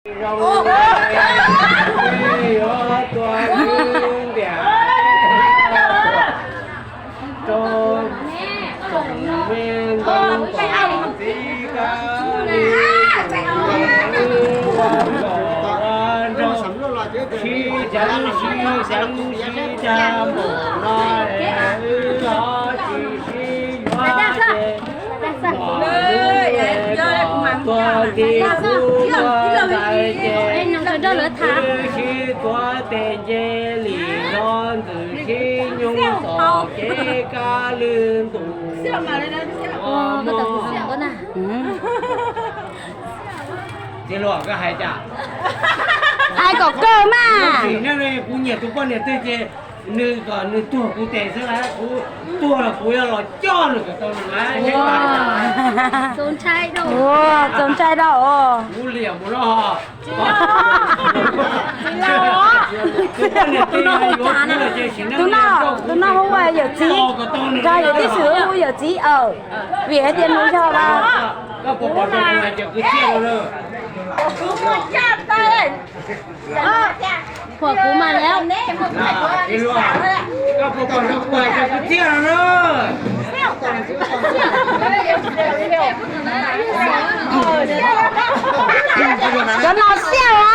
Sib tuav tes nce lim no ntxwm sib nyoog txom kev kab lwj ntus. Txiv Luag, koj hais cas? Hais kom kawg mas. Kuv nyiam tus poj niam twg ces nws kom nws tuag kuv tes xwb las, kuv tuag los kuv yuav los coj nws kom tau nws. Txaus ntshai dau os. Tus no, tus no hu ua yawm txiv, nrog yawm txiv xwb hu yawm txiv aw, vim hais tias nws yog las. Thuam kuv mas lawm. Cov no xiab os.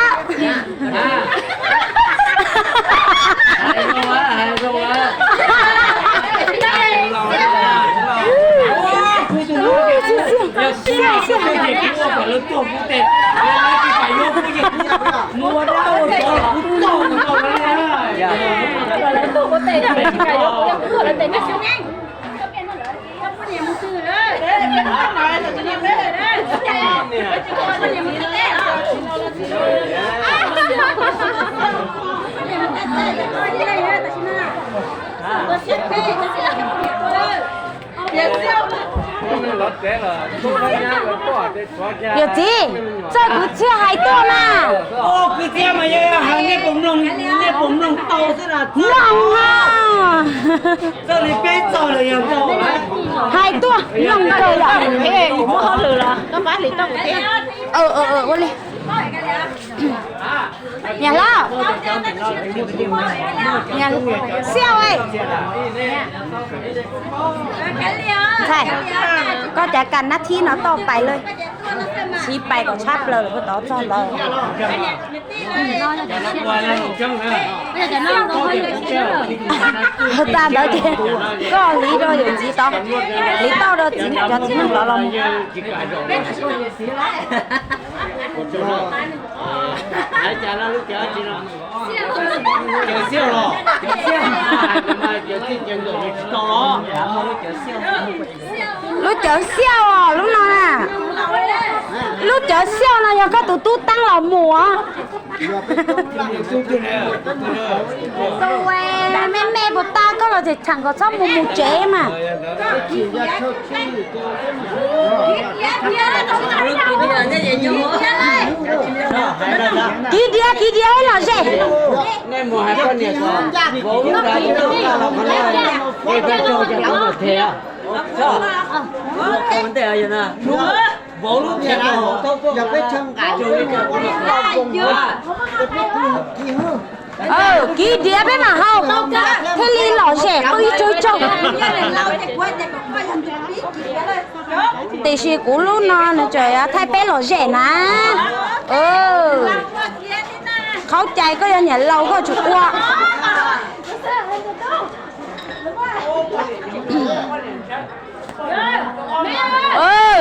Yawm txiv, txawj kwv txhiaj hais tuaj mas. Kwv txhiaj mas yog hais nej puas mloog, nej puas mloog tau xwb na. Mloog na. Txawj li peb txoj lawm yog tau. Hais tuaj, mloog kawg yom. Ua li. Niam hlob, xiab, ntxhais, koj cav kas nab thib no toj pais lawm, siv pais kom tshab plaws lawm puag tod txog ntawd. Tag ntawd ces koj hliv rau yawm txiv tod, hliv tauj rau cov txiv neej tod los mus. Lub cawv xiauj os, lub no na. Lub cawv xiauj no yog koj tus tub teeb los mus os. Tus me me puas tau koj los tseem tseem kom txhob mus mus tsev mas. Kiv diav, kiv diav ib los ze. Kiv diav peb mam haus, thiaj li lom zem qw ib tsaug tsaug. Tiam sis kuv lub no nws tseem yuav thaij peb lom zem na. Qhaub cai koj yog niam laus koj tsum ua.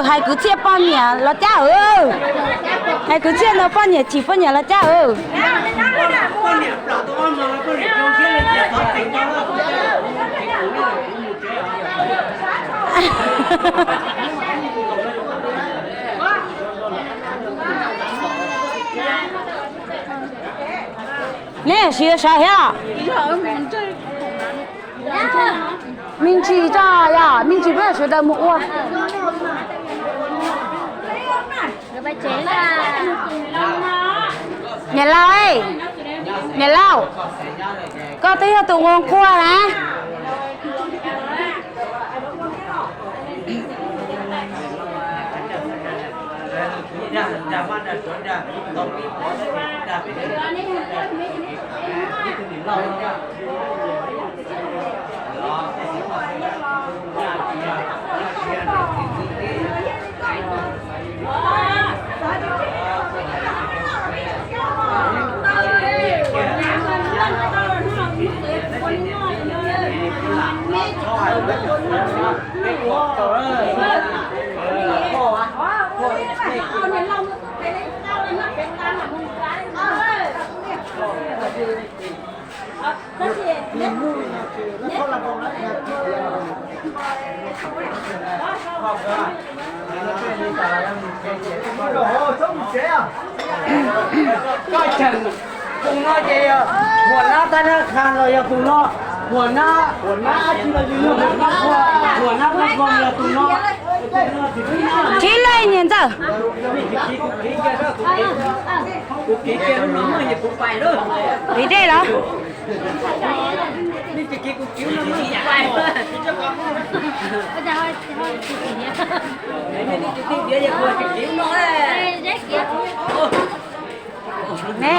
Hais kwv txhiaj poj niam los cab. Hais kwv txhiaj ntawd poj niam chim poj niam los cab. Neb siv sawv thiab. Me ntsis tso yog me ntsis peb sawv daws mus ua. Niam laus, niam laus, koj twb yog tus nquag nquag na. Koj tseem tus no ces yog huam nab tab nab qha los yog tus no, huam nab, huam nab ab tsi los yog huam nab, huam nab vaj kos yog tus no. Khib leej niam ntxawm. Ris dej los? Ne.